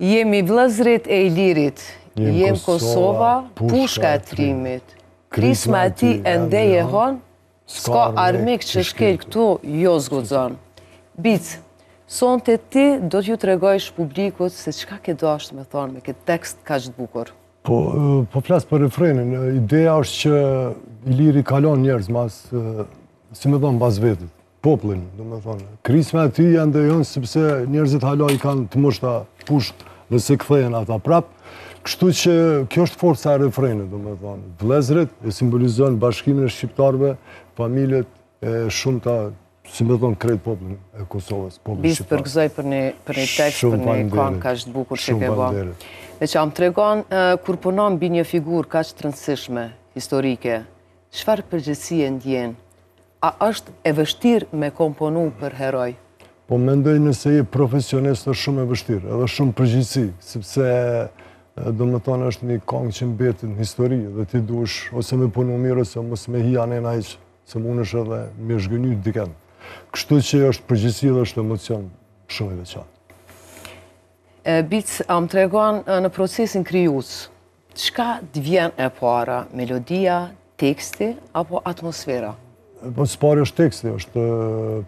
Jemi vëllezërit e Ilirit, jem Kosova, pushka e trimit. Krisma e tij ende jehon, s'ka armik që shkel këtu, jo s'guxon. Bic, sonte ti do t'ju tregojsh publikut se çka ke dashtë me thonë me këtë tekst kaq të bukur. Po, po flas për refrenin. Ideja është që Iliri ka lon njerëz mas, si me thonë, mbas vetit. Popullin, domethonë. Krisma e tij ende jehon, sepse njerëzit hala i kanë të mushta pushkë dhe s'e kthehen ata prap. Kështu që kjo është forca e refrenit, domethonë. Vëllezërit e simbolizon bashkimin e shqiptarëve, familjet e shumta, si me thonë, krejt popullin e Kosovës, popullin shqiptar. Bic, përgëzoj për një, për një tekst, për një kangë kaq të bukur që ke bo. E që a më tregon, kur punon mbi një figurë kaq të rëndësishme, historike, çfarë përgjegjësie ndjen A është e vështirë me komponu për heroj? Po mendoj nëse je profesionist është shumë e vështirë, edhe shumë përgjegjësi, sepse domethonë është një kangë që mbetet në histori dhe ti duhesh ose me punu mirë ose mos me hi anena hiç, se mundesh edhe me zhgënjy dikend. Kështu që është përgjegjësi dhe është emocion shumë i veçantë. Bic, a më tregon në procesin krijues, Çka të vjen e para, melodia, teksti apo atmosfera? Po së pari është teksti, është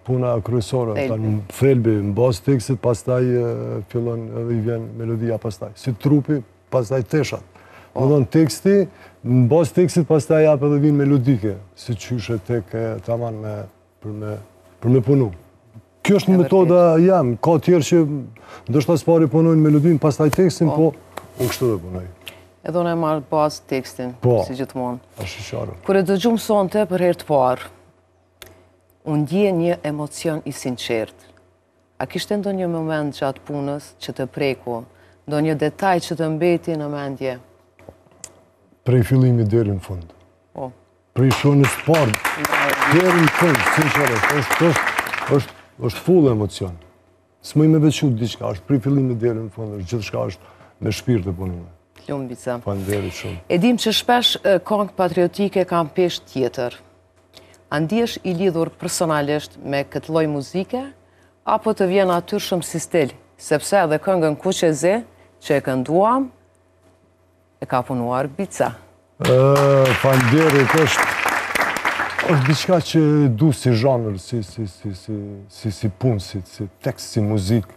puna kryesore, thelbi, në bazë tekstit, pastaj fillon edhe i vjen melodia pastaj. Si trupi, pastaj teshat. Po. Domethonë teksti, në bazë tekstit, pastaj jap edhe vijën melodike, si qysh e tek e taman me për me për me punu. Kjo është metoda jem, ka tjerë që ndoshta së pari punojnë melodinë, pastaj tekstin, po, po unë kështu dhe punoj. Edhe unë e marr bazë tekstin, po, si gjithmonë. Është i qartë. Kur e dëgjum sonte për herë të parë, u ndje një emocion i sinqertë. A kishte ndonjë moment gjatë punës që të preku, ndonjë detaj që të mbeti në mendje? Prej fillimit deri në fund. Po. Prej shënës së parë, deri në fund, sinqerisht, është, është, është, është full emocion. S'muj me veçu diçka, është prej fillimit deri në fund, është gjithçka është me shpirt e punume. Lumtë Bica. Faleminderit shumë. E dim që shpesh kangët patriotike kanë peshë tjetër. A ndihesh i lidhur personalisht me këtë lloj muzike, apo të vjen natyrshëm si stil, sepse edhe këngën Kuq e Zi, që e kënduam, e ka punuar Bica. Faleminderit, është është diçka që du si zhanër, si si si si si si punë, si si tekst, si muzikë,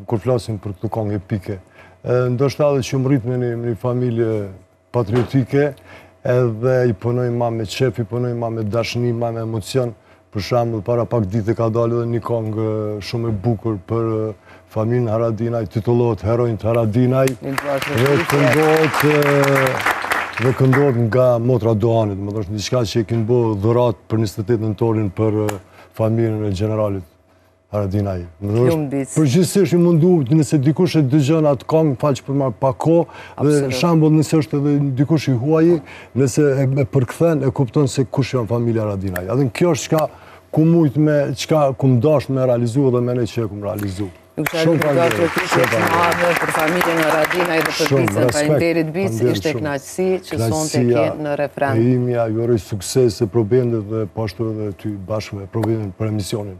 kur flasim për këto kangë epike. Ndoshta edhe që jom rrit me një, me një familje patriotike, edhe i punoj ma me qef, i punoj ma me dashni, ma me emocion. Për shembull, para pak dite ka dalë edhe një kangë shumë e bukur për familjen Haradinaj, titullohet Heronjtë Haradinaj dhe këndohet dhe këndohet nga motra Dohanit, domethonë është diçka që e kemi bo dhuratë për 28 nëntorin për familjen e gjeneralit Haradinaj. Përgjithësisht jom mundu, nëse dikush e dëgjon atë kangë, fal që po marr pak kohë, dhe shembull nëse është edhe dikush i huaji, nëse e përkthen, e kupton se kush janë familja Haradinaj. Edhe kjo është çka kum mujt me, çka kum dasht me realizu dhe mendoj që e kum realizu. Nuk që arrit të të të madhe për familjen Haradinaj dhe për Bicën. Faleminderit Bic, ishte kënaqësi që sonte ke në refren. E imja, ju uroj suksese Probendit dhe po ashtu edhe ty bashkë me Probendin për emisionin.